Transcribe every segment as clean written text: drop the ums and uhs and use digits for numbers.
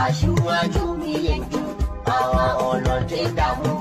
Aṣíwájú mi yẹjú, àwọn olóde dààmú.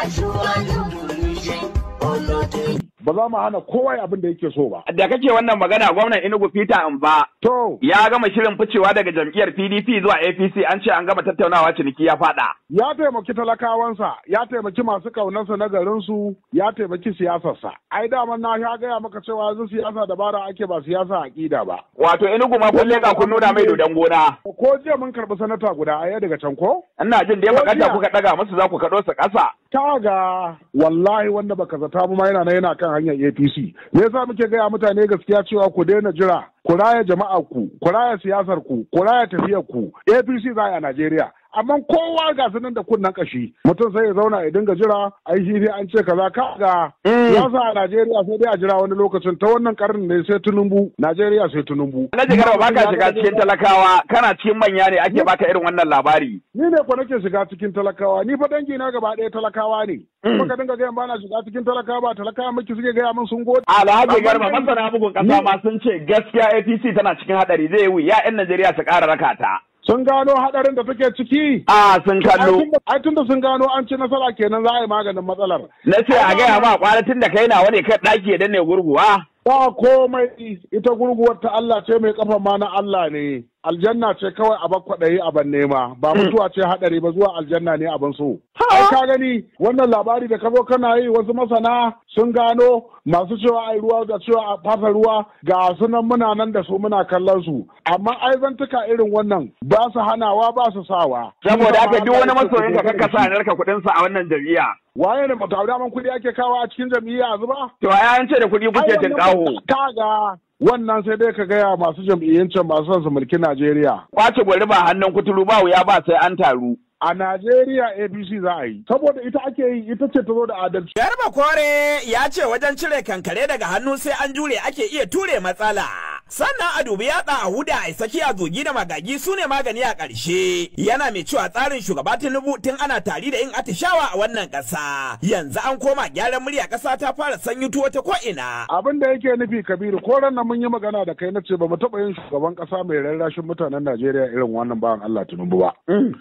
Aṣíwájú kìí ṣe olóde. Ba za mu hana kowa abin da yake so ba. Da kake wannan magana, gwamnan Enugu Peter Mba To, ya gama shirin ficewa daga jam'iyyar PDP zuwa APC, an ce an gama tattaunawa, ciniki ya fada. Ya taimaki talakawansa, ya taimaki masu kaunarsa na garinsu, ya taimaki siyasarsa. Ai daman na sha gaya maka cewa yanzu siyasa dabara ake, ba siyasa aƙida ba. Wato Enugu ma kun leƙa kun nuna mai dodon gona. Ko jiya mun karɓi sanata guda a daga can ko? Ina jin dai Ko makanta jiya. kuka ɗaga musu, za ku kaɗo su ƙasa. Kaga, wallahi wanda baka zata ba ma yana nan yana kan hanyar APC. Me yasa muke gaya mutane gaskiya cewa ku daina jira, ku raya jama'ar ku, ku raya siyasar ku, ku raya tafiyar ku. APC za a yi a Najeriya. Amma kowa ga su nan da kunnen kashi. Mutum sai ya zauna ya dinga jira, ai shi sai an ce kaza. Kaga, siyasa a Najeriya sai dai a jira wani lokacin. Ta wannan karnin ne sai Tinubu, Najeriya sai Tinubu. Alhaji Garba, baka shiga cikin talakawa, kana cikin manya ne ake baka irin wannan labari. Ni ne ko nake shiga cikin talakawa, ni fa dangi na gaba ɗaya talakawa ne. Kuma ka dinga gayan bana shiga cikin talakawa, ba talakawa miki suke gaya min sun gode. Alhaji Amma Garba, masana bugun ƙasa ma sun ce gaskiya APC tana cikin haɗari, zai yi wuya 'yan Najeriya su ƙara raka ta. Sun gano hadarin da take ciki. A sun kallo. Ai tunda sun gano an ci nasara kenan, za a yi maganin matsalar. Na ce a gaya ma kwanatin da kai nawa ne, kan ɗaki ya danne gurguwa. Ba komai, ita gurguwar ta Allah ce, mai kafa ma na Allah ne. Aljanna ce kawai a bakwaɗayi a ban nema, ba mutuwa ce haɗari ba, zuwa aljanna ne abin so. Ai ka gani wannan labari da ka zo kana yi, wasu masana sun gano, masu cewa ai ruwa da cewa a fasa ruwa, ga su nan muna nan da su muna kallon su. Amma ai zantuka irin wannan ba su hanawa ba su sawa. Saboda haka duk wani masoyin ka kakka sa narka kuɗinsa a wannan jam'iyya. Waye ne ba daman kuɗi ake kawo a cikin jam'iyya a zuba? To ai an ce da kuɗi kuke Ai, wannan tinƙaho. Kaga, wannan sai dai ka gaya masu jam'iyyun can masu son su mulki Najeriya. Kwace gwari ba hannun kuturu, ba wuya ba sai an taru. A Najeriya APC za a yi, saboda ita ake yi, ita ce ta zo da adalci. Garba Kore ya ce wajen cire kankare daga hannu sai an jure ake iya ture matsala. Sannan a dubi yatsa a huda a saki a zogi da magagi su ne magani a ƙarshe. Yana mai cewa tsarin shugaba Tinubu tun ana tari da yin atishawa a wannan ƙasa. Yanzu an koma gyaran murya, ƙasa ta fara sanyi tuwo ta ko'ina. Abin da yake nufi, Kabiru, ko ran nan mun yi magana da kai, na ce ba mu taɓa yin shugaban ƙasa mai rarrashin mutanen Najeriya irin wannan bawan Allah Tinubu ba.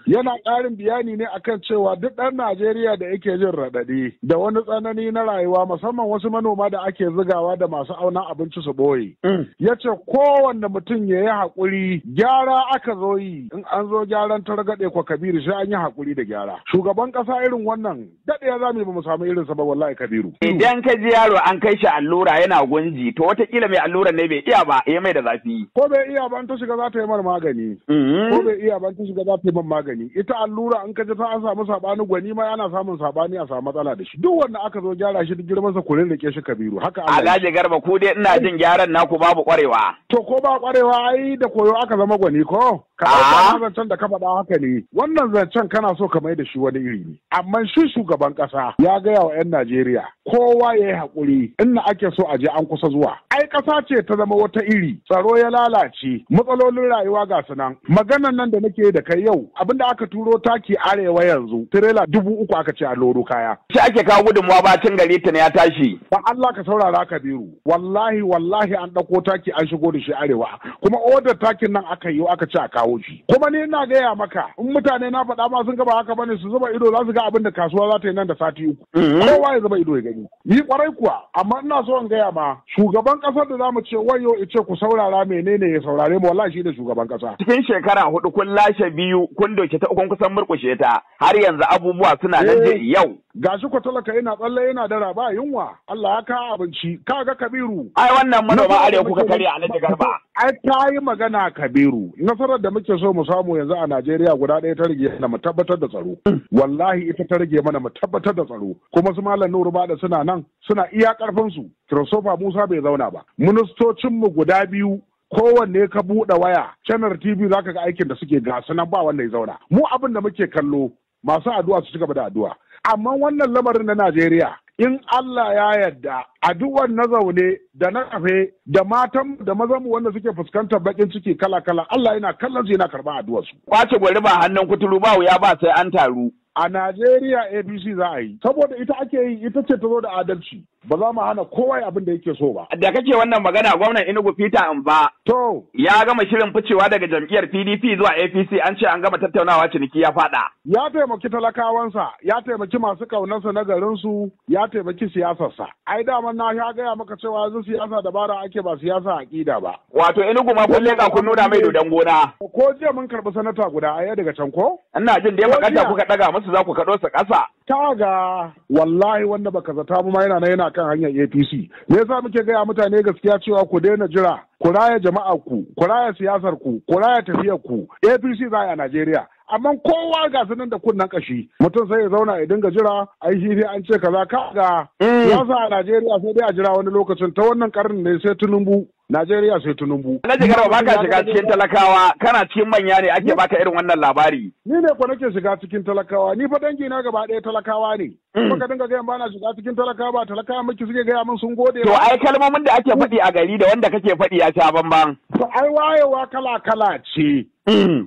Yana ƙarin bayani ne akan cewa duk ɗan Najeriya da yake jin raɗaɗi da wani tsanani na rayuwa, musamman wasu manoma da ake zigawa da masu auna abinci su ɓoye. Ya ce kowanne mutum ya yi haƙuri, gyara aka zo yi, in an zo gyaran targaɗe kwa, Kabiru, sai an yi haƙuri da gyara. Shugaban ƙasa irin wannan daɗe za mu yi ba mu samu irinsa ba wallahi, Kabiru. Idan ka ji yaro an kai shi allura yana gunji, to watakila mai alluran ne bai iya ba, ya mai da zafi. Ko bai iya ba, in ta shiga za ta yi mar magani. Ko bai iya ba, in ta shiga za ta yi mar magani. Ita allura in ka ji ta an samu sabani, gwani ma ana samun sabani, a samu matsala da shi. Duk wanda aka zo gyara shi, duk girman sa kurin rike shi, Kabiru, haka Allah ya Alhaji Garba, ku dai ina jin gyaran naku babu kwarewa. To ko ba kwarewa, ai da koyo aka zama gwani ko? Ka A'a. ɗauka zancen da ka faɗa haka ne. Wannan zancen kana so ka mai da shi wani iri ne. Amma shi shugaban ƙasa ya gaya wa 'yan Najeriya kowa ya yi haƙuri, inda ake so a je an kusa zuwa. Ai ƙasa ce ta zama wata iri, tsaro ya lalace, matsalolin rayuwa ga su nan. Maganan nan da nake da kai yau, abinda aka turo taki arewa yanzu, tirela 3,000 aka ce a loro kaya. Shi ake kawo gudunmawa bacin gari tuni ya tashi. Ba Allah ka saurara, Kabiru, wallahi wallahi an ɗauko taki an shigo da shi arewa, kuma odar takin nan aka yi aka ce a kawo shi. Kuma ni ina gaya maka, in mutane na faɗa ma sun ga ba haka bane, su zuba ido za su ga abin da kasuwa za ta yi nan da sati 3. Kowa ya zuba ido ya gani. Yi kwarai kuwa, amma ina so in gaya ma shugaban ƙasar da zamu ce wayo ice ku saurara menene ya saurare mu, wallahi shi ne shugaban ƙasa. Cikin shekara 4 kun lashe biyu, kun doke ta ukun, kusan murƙushe ta. Har yanzu abubuwa suna nan je yau. Gashi ko talaka yana tsalle yana dara, ba yunwa. Allah ya kawo abinci. Kaga Kabiru, Ai wannan manoma arewa kuka karya, Alhaji Garba. Ai ta yi magana, Kabiru. Nasarar da muke so mu samu yanzu a Najeriya guda ɗaya ta rage mana, mu tabbatar da tsaro. Wallahi ita ta rage mana, mu tabbatar da tsaro. Kuma su Malam Nuru da suna nan suna iya karfin su. Christopher Musa bai zauna ba. Ministocin mu guda biyu, kowanne ka buɗe waya Channel TV zaka ga aikin da suke, ga su nan, ba wanda ya zauna. Mu abin da muke kallo, masu addu'a su ci gaba da addu'a. Amma wannan lamarin na Najeriya, in Allah ya yarda, addu'ar na zaune da na kafe da matan da mazan mu wanda suke fuskantar bakin ciki kala kala, Allah yana kallon su, yana karɓar addu'ar su. Kwace gwari ba hannun kuturu, ba wuya ba sai an taru. A Najeriya APC za a yi, saboda ita ake yi, ita ce ta zo da adalci. Ba za mu hana kowa abin da yake so ba. Da kake wannan magana, gwamnan Enugu Peter Mba To ya gama shirin ficewa daga jam'iyyar PDP zuwa APC, an ce an gama tattaunawa, ciniki ya fada. Ya taimaki talakawansa, ya taimaki masu kaunarsa na garinsu, ya taimaki siyasarsa. Ai daman na sha gaya maka cewa yanzu siyasa dabara ake, ba siyasa aƙida ba. Wato Enugu ma kun leƙa kun nuna mai dodon gona. Ko jiya mun karɓi sanata guda a daga can ko? Ina jin dai makanta kuka ɗaga musu, za ku kaɗo su ƙasa. Kaga, wallahi wanda baka zata ba ma yana nan yana kan hanyar APC. Me yasa muke gaya mutane gaskiya cewa ku daina jira, ku raya jama'ar ku, ku raya siyasar ku, ku raya tafiyar ku. APC za a yi a Najeriya. Amma kowa ga su nan da kunnen kashi. Mutum sai ya zauna ya dinga jira, ai shi sai an ce kaza. Kaga, siyasa a Najeriya sai dai a jira wani lokacin, ta wannan karnin ne sai Tinubu. Najeriya sai Tinubu. Alhaji Garba, baka shiga cikin talakawa, kana cikin manya ne ake baka irin wannan labari. Ni ne ko nake shiga cikin talakawa, ni fa dangi na gaba ɗaya talakawa ne. Kuma ka dinga gayan bana shiga cikin talakawa, ba talakawa miki suke gaya min sun gode To ba. ai kalmomin da ake faɗi a gari da wanda kake faɗi ya sha bamban. To ai wayewa kala kala ce.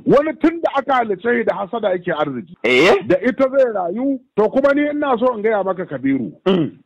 Wani tun da aka halicce shi da hasada yake arziki. Da ita zai rayu, to kuma ni ina so in gaya maka, Kabiru.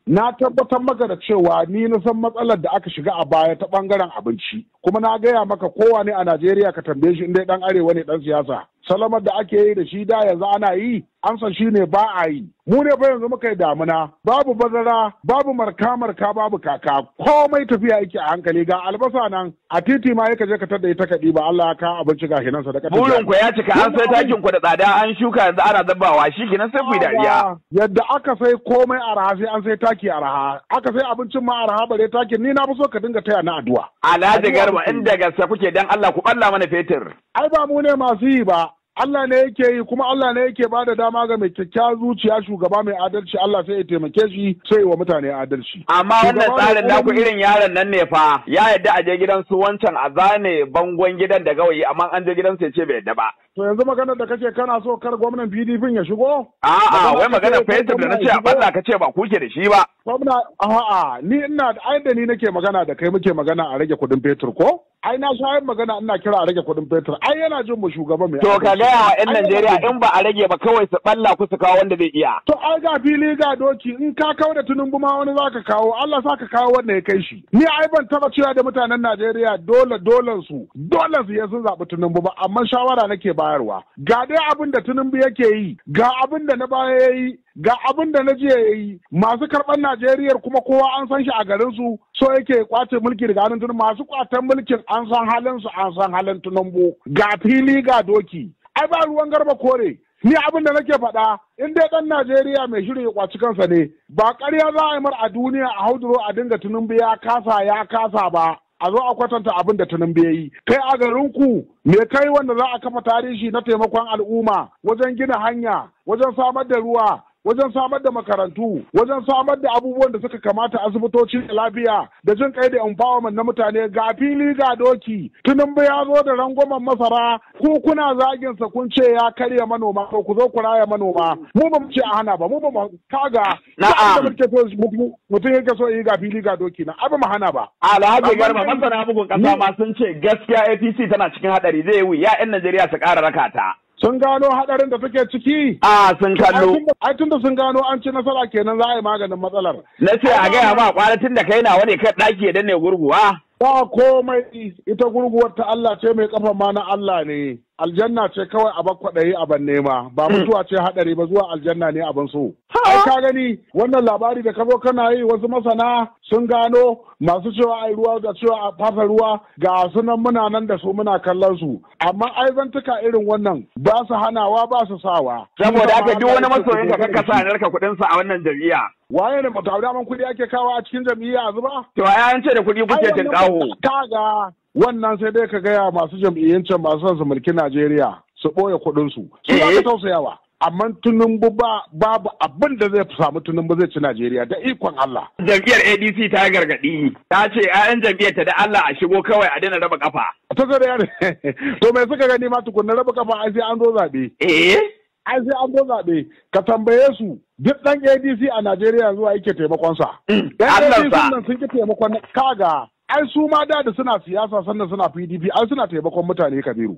Na tabbatar maka da cewa ni na san matsalar da aka shiga a baya ta bangaren abinci. Kuma na gaya maka, kowa ne a Najeriya ka tambaye shi, in dai dan arewa ne dan siyasa. Salamar da ake yi da shi da yanzu ana yi, amsa shi ne ba a yi. Mu ne fa yanzu muka yi damuna, babu bazara, babu marka marka, babu kaka, komai tafiya yake a hankali. Ga albasa nan a titi ma yaka je ka tada ita kaɗi ba. Allah ya kawo abinci, gashi nan sadaka. Burin ku ya cika, an sai takin ku da tsada, an shuka, yanzu ana zabbawa, shi kenan sai ku yi dariya. Yadda aka sai komai araha, sai an sai taki araha, aka sai abincin ma araha, bare takin. Ni na fi so ka dinga taya na addu'a. Alhaji Garba, inda gaske kuke, dan Allah ku balla mana fetur. Ai ba mu ne masu yi ba. Allah ne yake yi, kuma Allah ne yake ba da dama ga mai kyakkyawar zuciya, shugaba mai adalci, Allah sai ya taimake shi, sai wa mutane adalci. Amma wannan tsarin naku irin yaron nan ne fa, ya yadda a je gidan su wancan a zane bangon gidan da gawayi, amma an je gidan su ya ce bai yadda ba. To yanzu maganar da kake, kana so kar gwamnan PDP ya shigo? A'a, wai maganar fetur da na ce a balla, ka ce ba kuke da shi ba. Gwamna, a'a, ni ina ai da ni nake magana da kai, muke magana a rage kuɗin fetur ko? Ai na sha yin magana, ina kira a rage kuɗin fetur. Ai yana jin mu, shugaban mai. To ka gaya wa 'yan Najeriya in ba a rage ba, kawai su balla ku su kawo wanda zai iya. To ai ga fili ga doki, in ka kawo da Tinubu ma wani za ka kawo, Allah sa ka kawo wanda ya kai shi. Ni ai ban taba cewa da mutanen Najeriya dole dole su dole su ya sun zaɓi Tinubu ba, amma shawara nake bayarwa. Ga dai abin da Tinubu yake yi, ga abin da na baya ya yi, ga abin da na jiya ya yi, masu karɓar Najeriya kuma kowa an san shi a garin su, so yake kwace mulki daga hannun Tinubu, masu kwatan mulkin an san halin su, an san halin Tinubu. Ga fili ga doki. Ai ba ruwan Garba Kore. Ni abin da nake faɗa, in dai ɗan Najeriya mai shirin ya kwaci kansa ne, ba ƙarya za a yi mar a duniya a hauduro a dinga Tinubu ya kasa, ya kasa ba. A zo a kwatanta abin da Tinubu ya yi. Kai a garinku me kai wanda za a kafa tarihi na taimakon al'umma wajen gina hanya, wajen samar da ruwa, wajen samar da makarantu, wajen samar da abubuwan da suka kamata, asibitoci da lafiya da jin kai da empowerment na mutane? Ga fili ga doki. Tinubu ya zo da rangwamen masara, ku kuna zagin sa, kun ce ya karya manoma, ko ku zo ku raya manoma. Mu ba mu ce a hana ba, mu ba mu kaga. Na'am. Mutum yake so yi, ga fili ga doki na, ai ba mu hana ba. Alhaji Garba, masana bugun kasa ma sun ce gaskiya APC tana cikin hadari, zai yi wuya 'yan Najeriya su ƙara raka ta. Sun gano hadarin da take ciki? A sun kallo. Ai tunda sun gano an ci nasara kenan, za a yi maganin matsalar. Na ce a gaya ma kwalatin da kai nawa ne, kan ɗaki ya danne gurguwa. Ba komai, ita gurguwar ta Allah ce, mai kafa ma na Allah ne. Aljanna ce kawai a bakwaɗayi a ban nema, ba mutuwa ce haɗari ba, zuwa aljanna ne abin so. Ai ka gani wannan labari da ka zo kana yi, wasu masana sun gano, masu cewa ai ruwa da cewa a fasa ruwa, ga su nan muna nan da su muna kallon su. Amma ai zantuka irin wannan ba su hanawa, ba su sawa. Saboda haka duk wani masoyin ka kakka sa narka kuɗin sa a wannan jam'iyya. Waye ne ba daman kuɗi ake kawo a cikin jam'iyya a zuba? To ai an ce da kuɗi kuke tinƙaho. Kaga, wannan sai dai ka gaya masu jam'iyyancin masu son su mulki Najeriya su ɓoye kuɗinsu. Su za ka tausayawa. Amma Tinubu ba, babu abin da zai samu Tinubu, zai ci Najeriya da ikon Allah. Jam'iyyar ADC ta gargaɗi, ta ce 'ya'yan jam'iyyar ta da Allah a shigo kawai, a daina raba kafa. Ta da to me suka gani ma tukunna? Raba kafa ai sai an zo zaɓe. Ai sai an zo zaɓe, ka tambaye su, duk ɗan ADC a Najeriya zuwa yake taimakon sa. Ɗan ADC nan sun ki taimakon, kaga, ai su ma da suna siyasa sannan suna PDP ai suna taimakon mutane, Kabiru.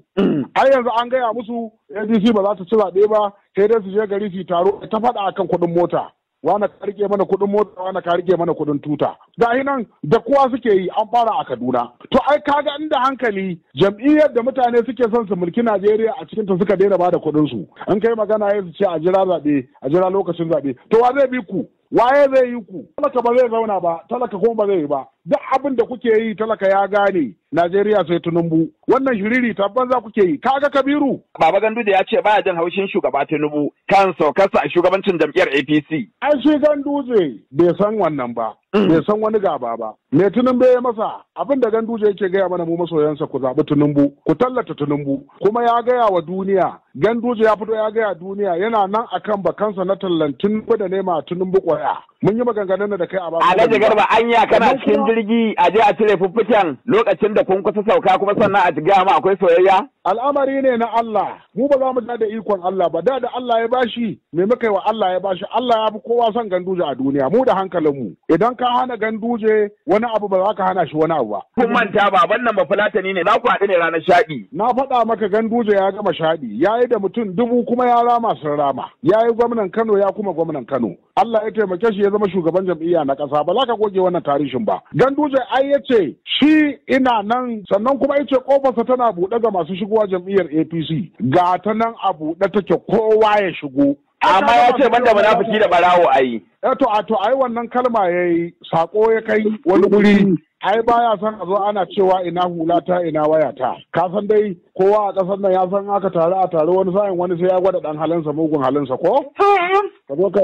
Ai yanzu an gaya musu ADC ba za ta ci zaɓe ba, sai dai su je gari su taro ta faɗa akan kuɗin mota. Wane ka rike mana kuɗin mota, wane ka rike mana kuɗin tuta. Ga nan da kowa suke yi, an fara a Kaduna. To ai kaga inda hankali, jam'iyyar da mutane suke son su mulki Najeriya a cikin ta suka daina bada kuɗin su. An kai magana ya su ce a jira zaɓe, a jira lokacin zaɓe. To wa zai bi ku? Waye zai yi ku? Talaka ba zai zauna ba, talaka kuma ba zai yi ba. Duk abin da kuke yi talaka ya gane. Najeriya sai Tinubu. Wannan shiriri ta banza kuke yi. Kaga Kabiru. Baba Ganduje ya ce baya jin haushin shugaba Tinubu kan saukarsa a shugabancin jam'iyyar APC. Ai shi Ganduje bai san wannan ba. Bai san wani gaba ba. Me Tinubu ya masa? Abin da Ganduje yake gaya mana mu masoyansa, ku zaɓi Tinubu, ku tallata Tinubu. Kuma ya gaya wa duniya, Ganduje ya fito ya gaya duniya yana nan akan bakansa na tallan Tinubu da nema Tinubu ƙwaya. Mun yi maganganun da kai a ba. Alhaji Garba, anya kana cikin jirgi a je a cire fuffuken lokacin da kun kusa sauka, kuma sannan a gaya ma akwai soyayya? Al'amari ne na Allah, mu ba za mu da ikon Allah ba, da Allah ya bashi, me muka yi wa Allah ya bashi? Allah ya fi kowa son Ganduje a duniya, mu da hankalinmu. Idan ka hana Ganduje wani abu, ba za ka hana shi wani abu ba. Kun manta baban nan Bafulatani ne, za ku haɗu ne ranar shaɗi. Na faɗa maka Ganduje ya gama shaɗi, ya yi da mutum 1000 kuma ya rama sun rama. Ya yi gwamnan Kano, ya kuma gwamnan Kano. Allah ya taimake shi ya zama shugaban jam'iyya na ƙasa, ba za ka goge wannan tarihin ba. Ganduje ai ya ce shi ina nan, sannan kuma ya ce kofarsa tana buɗe ga masu shigowa jam'iyyar APC. Ga ta nan a buɗe take, kowa ya shigo. Amma ya ce banda munafiki da barawo ai. To a to ai wannan kalma yayi sako ya kai wani guri. Ai baya son a zo ana cewa ina hulata, ina wayata. Ka san dai kowa a ƙasar nan ya san aka tare a tare, wani sa'in wani sai ya gwada dan halinsa, mugun halinsa, ko ka zo ka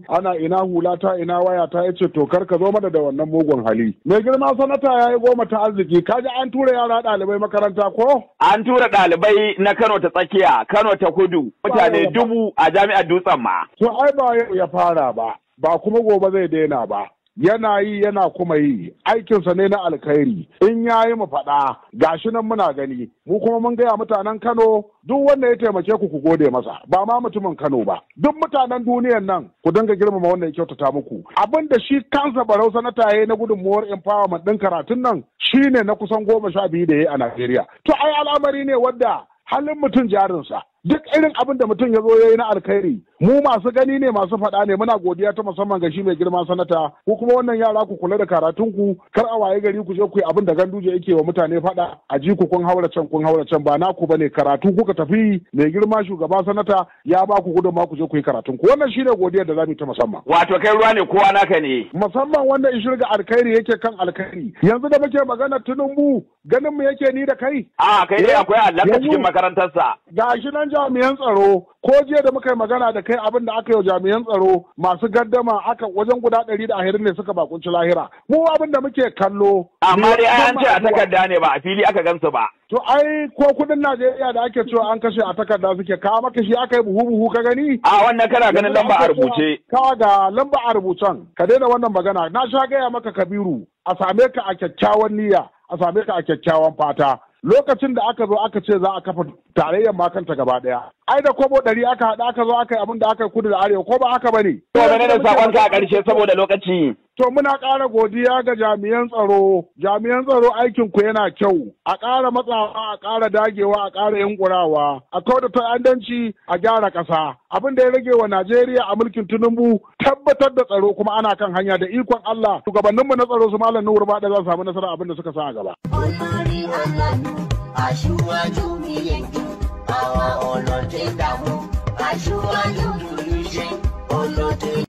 ana ina hulata, ina wayata. Yace to kar ka zo mana da wannan mugun hali. Mai girma sanata yayi 10 ta arziki. Kaji an tura yara ɗalibai makaranta ko? An tura ɗalibai na Kano ta Tsakiya, Kano ta Kudu, mutane 1000 a jami'ar Dutsen ma. To ai ba yau ya fara ba, ba kuma gobe zai daina ba. Yana yi yana kuma yi, aikinsa ne na alkhairi. In ya yi mu faɗa, gashi nan muna gani. Mu kuma mun gaya mutanen Kano, duk wanda ya taimake ku, ku gode masa. Ba ma mutumin Kano ba, duk mutanen duniyan nan ku dinga girmama wanda ya kyautata muku. Abin da shi kansa Barau sanata ya na gudunmuwar empowerment ɗin karatun nan shine na kusan 12 da ya yi a Najeriya. To ai al'amari ne wadda halin mutum jarinsa. Duk irin abin da mutum ya zo ya yi na alkhairi, mu masu gani ne, masu faɗa ne. Muna godiya ta musamman ga shi mai girma sanata. Ku kuma wannan yara, ku kula da karatunku, kar a waye gari ku je ku yi abin da Ganduje yake wa mutane faɗa, a ji ku kun haura can, kun haura can. Ba naku bane, karatu kuka tafi. Mai girma shugaba sanata ya ba ku gudunmawa, ku je ku yi karatun ku. Wannan shine godiyar da zamu yi ta musamman. Wato kai ruwa ne, kowa naka ne. Musamman wanda in shirga alkhairi yake kan alkhairi. Yanzu da muke magana, Tinubu ganin mu yake ni da kai? A kai dai akwai allaka cikin makarantarsa. Gashi nan jami'an tsaro, ko jiya da muka yi magana da kai, abin da aka yi wa jami'an tsaro masu gaddama aka wajen guda 120 ne suka bakunci lahira. Mu abin da muke kallo. Amma dai an ce a takarda ne, ba a fili aka gansu ba. To ai ko kudin Najeriya da ake cewa an kashe a takarda suke, kawo maka shi aka yi buhu buhu ka gani? A wannan kana ganin lamba a rubuce. Ka ga lamba a rubucen, ka daina wannan magana. Na sha gaya maka Kabiru, a same ka a kyakkyawan niyya, a same ka a kyakkyawan fata. Lokacin da aka zo aka ce za a kafa tarayyar makanta gaba daya, ai da kobo 100 aka haɗa aka zo aka yi abin da aka yi kudu da arewa, ko ba haka bane? To menene sakonka a ƙarshe saboda lokaci? To muna ƙara godiya ga jami'an tsaro. Jami'an tsaro, aikin ku yana kyau. A ƙara matsawa, a ƙara dagewa, a ƙara yunkurawa, a kauda ta'addanci, a gyara ƙasa. Abin da ya rage wa Najeriya a mulkin Tinubu tabbatar da tsaro, kuma ana kan hanya da ikon Allah. Shugabanninmu na tsaro su Malam Nuhu Ribadu za su samu nasara abin da suka sa a gaba. Olórí aláàánú, aṣíwájú mi yẹjú, àwọn olóde dààmú, aṣíwájú kìí ṣe olóde.